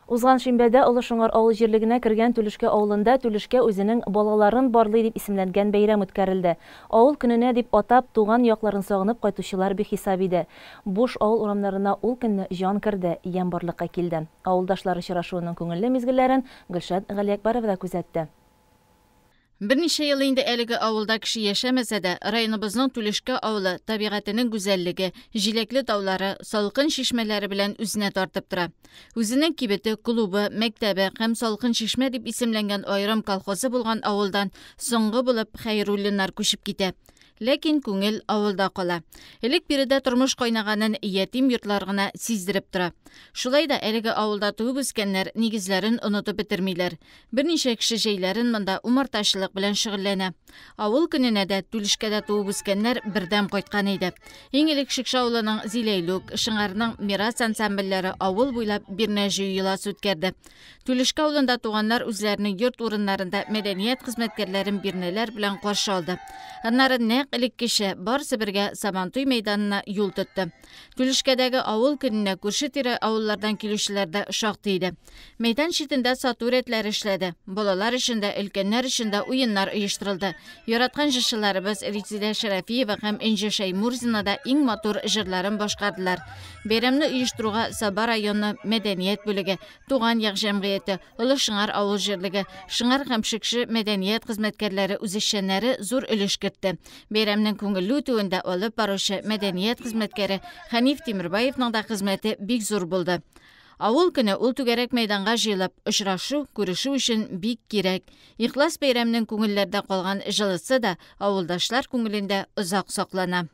Узган шимбәдә Олы Шыңар авыл җирлегенә кергән Түлешкә авылында Түлешкә үзенең балаларын барлый дип исемләнгән бәйрәм үткәрелде. Авыл көненә дип атап, туган якларын сагынып кайтучылар бихисап иде. Буш авыл урамнарына ул көнне җан керде, ямь барлыкка килде. Авылдашлар очрашуының күңелле мизгелләрен Гөлшат Галиәкбәрова да күзәтте. Берничә ел инде әлеге авылда кеше яшәмәсә дә, районыбызның Түлешкә авылы табигатенең гүзәллеге, җиләкле таулары, салкын чишмәләре белән үзенә тартып тора. Үзенең кибете, клубы, мәктәбе һәм Салкын чишмә дип исемләнгән аерым колхозы булган авылдан соңгы булып Хәйруллиннар күчеп китә. Ләкин күңел авылда кала. Элек биредә тормыш кайнаганын ятим йортлар гына сиздереп тора. Шулай да әлеге авылда туып үскәннәр нигезләрен онытып бетермиләр. Берничә кеше җәйләрен монда умартачылык белән шөгыльләнә. Авыл көненә дә Түлешкәдә туып үскәннәр бердәм кайткан иде. Иң элек Шекше авылының Зиләйлүк, Шыңарның Мирас ансамбльләре авыл буйлап бирнә җыю йоласы үткәрде. Түлешкә авылында туганнар үзләренең йорт урыннарында мәдәният хезмәткәрләрен бирнәләр белән каршы алды. Аннары нәкъ элеккечә барысы бергә Сабантуй мәйданына юл тотты. Түлешкәдәге авыл көненә күрше-тирә авыллардан килүчеләр дә шактый иде. Мәйдан читендә сату рәтләре эшләде. Балалар өчен дә, өлкәннәр өчен дә уеннар оештырылды. Яраткан җырчыларыбыз Резидә Шәрәфиева һәм Энҗе Шәймурзина да иң матур җырларын башкардылар. Бәйрәмне оештыруга Саба районы мәдәният бүлеге, Туган як җәмгыяте, Олы Шыңар авыл җирлеге, Шыңар һәм Шекше мәдәният хезмәткәрләре үзешчәннәре зур өлеш кертте. Бәйрәмнең күңелле үтүендә алып баручы мәдәният хезмәткәре Хәниф Тимербаевның да хезмәте бик зур булды. Авыл көне ул түгәрәк мәйданга җыелып, очрашу, күрешү өчен бик кирәк. Ихлас бәйрәмнең күңелләрдә калган җылысы да авылдашлар күңелендә озак саклана.